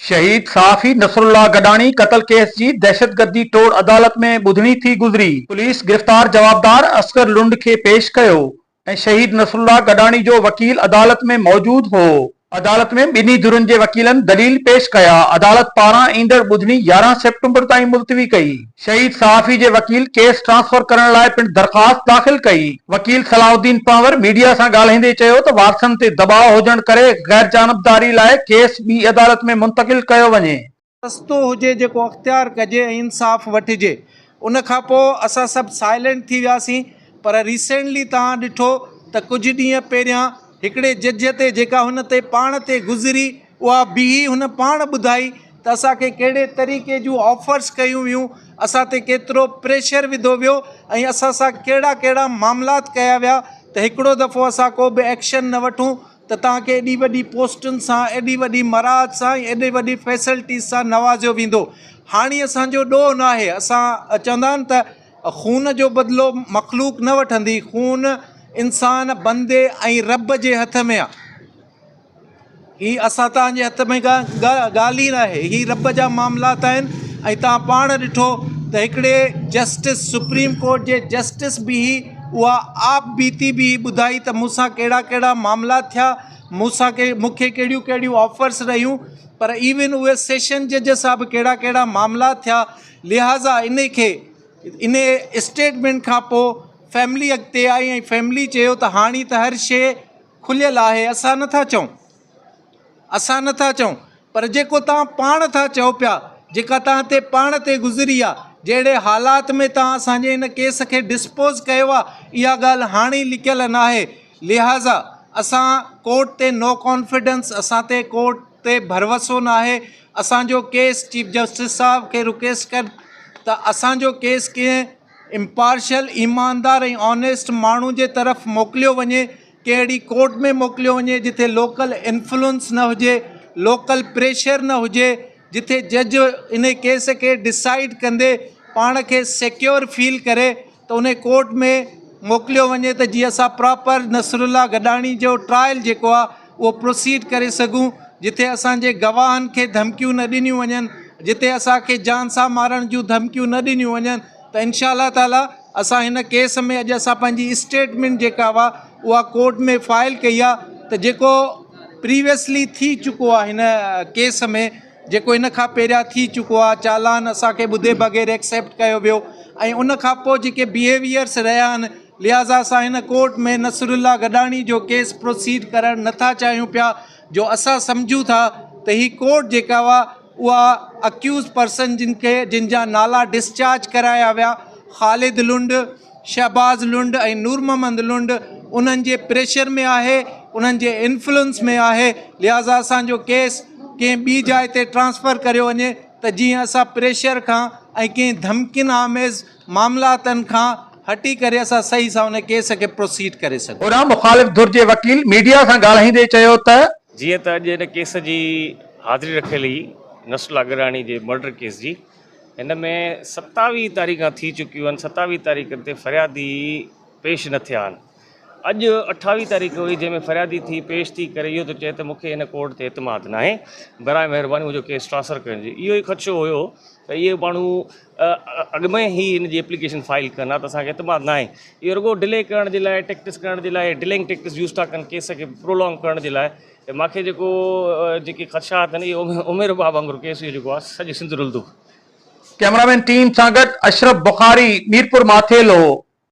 شهيد صحافي نصرالله گڏاڻي قتل ڪيس جي دهشتگردي ٽوڙ عدالت ۾ ٻڌڻي ٿي گذري، پوليس گرفتار جوابدار اصغر لنڊ کي پيش ڪيو ۽ شهيد نصرالله گڏاڻي جو وڪيل عدالت ۾ موجود هو. عدالت ۾ ٻنهي ڌرين جي وڪيلن دليل پيش ڪيا، عدالت پاران ايندڙ ٻڌڻي 11 سيپٽمبر تائين ملتوي ڪئي. شهيد صحافي جي وڪيل ڪيس ٽرانسفر ڪرڻ لاء پڻ درخواست داخل ڪئي. وڪيل صلاح الدين پنهور ميڊيا سان ڳالهائيندي چيو ته وارثن تي دٻاء هجڻ ڪري غيرجانبداري لاء ڪيس ٻي عدالت ۾ منتقل ڪيو وڃي. رستو هجي جيڪو اختيار ڪجي ۽ انصاف وٺجي ان کان پوء اسان سڀ سائلينٽ ٿي وياسين پر ريسينٽلي توهان ڏٺو ته ڪجهه ڏينهن پهريان هڪڙي جج تي جيڪا هن تي پاڻ تي گذري اها بيهي هن پاڻ ٻڌائي ته اسان کي ڪهڙي طريقي جون آفرس ڪيون ويون اسان تي ڪيترو پريشر وڌو ويو ۽ اسان سان ڪهڙا ڪهڙا معاملات ڪيا ويا ته هڪڙو دفعو اسان ڪو به ايڪشن نه وٺون ته توهان کي ايڏي وڏي پوسٽن سان، ايڏي وڏي مراعات سان ۽ ايڏي وڏي فيسلٽيز سان نوازيو ويندو. هاڻي اسان جو ڏوهه ناهي. اسان چوندا آهن ته خون جو بدلو مخلوق نه وٺندي، خون انسان، بندي ۽ رب جي هٿ ۾ آهي. هي اسان توهان جي هٿ ۾ ڳالهه ئي ناهي. هي رب جا معاملات آهن ۽ توهان پاڻ ڏٺو ته هڪڙي جسٽس سپريم ڪورٽ جي جسٽس به هي اها آپ بيتي به ٻڌائي ته مون سان ڪهڙا ڪهڙا معاملا ٿيا، مون سان ڪي مون کي ڪهڙيون ڪهڙيون آفرس رهيون پر ايون اهي سيشن جج سان به ڪهڙا ڪهڙا معاملا ٿيا لهٰذا انهي کي انهي اسٽيٽمينٽ کان پوء فيملي اڳتي آئي ۽ فيملي چيو ته هاڻي ته هر شيء کليل آهي اسان نٿا چئون. اسان نه ٿا چئون پر جيڪو توهان پاڻ ٿا چئو پيا، جيڪا توهان تي پاڻ تي گذري آ، جهڙي حالات ۾ توهان اسان جي هن ڪيس کي ڊسپوز ڪيو آ، اها ڳالهه هاڻي لڪيل ناهي. لهٰذا اسان ڪورٽ تي نو ڪانفيڊنس، اسان تي ڪورٽ تي ڀروسو ناهي، اسان جو ڪيس چيف جسٽس صاحب کي رڪويسٽ ڪر ته اسان جو ڪيس ڪنهن امپارشل، ايماندار ۽ آنيسٽ ماڻهو جي طرف موڪليو وڃي، ڪنهن اهڙي ڪورٽ ۾ موڪليو وڃي جتي لوڪل انفلوئنس نه هجي، لوڪل پريشر نه هجي، جتي جج انهي ڪيس کي ڊسائيڊ ڪندي پاڻ کي سيڪيور فيل ڪري ته انهي ڪورٽ ۾ موڪليو وڃي ته جيئن اسان پراپر نصرالله گڏاڻي جو ٽرائل جيڪو آهي اهو پروسيڊ ڪري سگهون، جتي اسان جي گواهن کي ڌمڪيون نه ڏنيون وڃن، جتي اسان کي جان سان مارڻ جون ڌمڪيون نه ڏنيون وڃن ته انشاء الله تعالي اسان هن ڪيس ۾ اڄ اسان پنهنجي اسٽيٽمينٽ جيڪا هئا اها ڪورٽ ۾ فائل ڪئي آهي ته جيڪو پريويسلي ٿي چڪو آهي هن ڪيس ۾ جيڪو هن کان پهريان ٿي چڪو آهي چالان اسان کي ٻڌي بغير ايڪسيپٽ ڪيو ويو ۽ ان کان پوء جيڪي بيهيويئرس رهيا آهن لهٰذا اسان هن ڪورٽ ۾ نصرالله گڏاڻي جو ڪيس پروسيڊ ڪرڻ نٿا چاهيون پيا جو اسان سمجهون ٿا ته هي ڪورٽ جيڪا هئا اها اڪيوز پرسن جن کي جن جا نالا ڊسچارج ڪرايا ويا خالد لنڊ، شهباز لنڊ ۽ نور محمد لنڊ انهن جي پريشر ۾ آهي انهن جي انفلوئنس ۾ آهي لهٰذا اسان جو ڪيس ڪنهن ٻي جاء تي ٽرانسفر ڪريو وڃي ته جيئن اسان پريشر کان ۽ ڪنهن ڌمڪين آميز معاملاتن کان هٽي ڪري اسان صحيح سان ان ڪيس کي پروسيڊ ڪري سگهون. هوڏانهن مخالف ڌر جي وڪيل ميڊيا سان ڳالهائيندي چيو ته. جيئن ته اڄ هن ڪيس جي حاضري رکيل هئي نصرالله گڏاڻي جي مرڊر ڪيس جي هن ۾ 27 تاريخان ٿي چڪيون آهن 27 تاريخن تي فريادي پيش نه ٿيا آهن اڄ 28 تاريخ هئي جنهن ۾ فريادي ٿي پيش ٿي ڪري اهو ٿو چئي ته مونکي هن ڪورٽ تي اعتماد ناهي برائي مهرباني منهنجو ڪيس ٽرانسفر ڪرڻ جي اهو ئي خدشو هيو ته اهي ماڻهو اڳ ۾ ئي هن جي ايپليڪيشن فائل ڪن ها ته اسان کي اعتماد ناهي اهو رڳو ڊلي ڪرڻ جي لاء ٽيڪٽس ڪرڻ جي لاء ڊلينگ ٽيڪٽس يوز ٿا ڪن ڪيس کي پرولانگ ڪرڻ جي لاء ته مانکي جيڪو جيڪي خدشات آهن اهي عمر باب وانگر ڪيس اهو جيڪو آهي سڄي سنڌ رلندو. ڪئميرامين ٽيم سان گڏ اشرف بخاري، ميرپور ماٿيلو.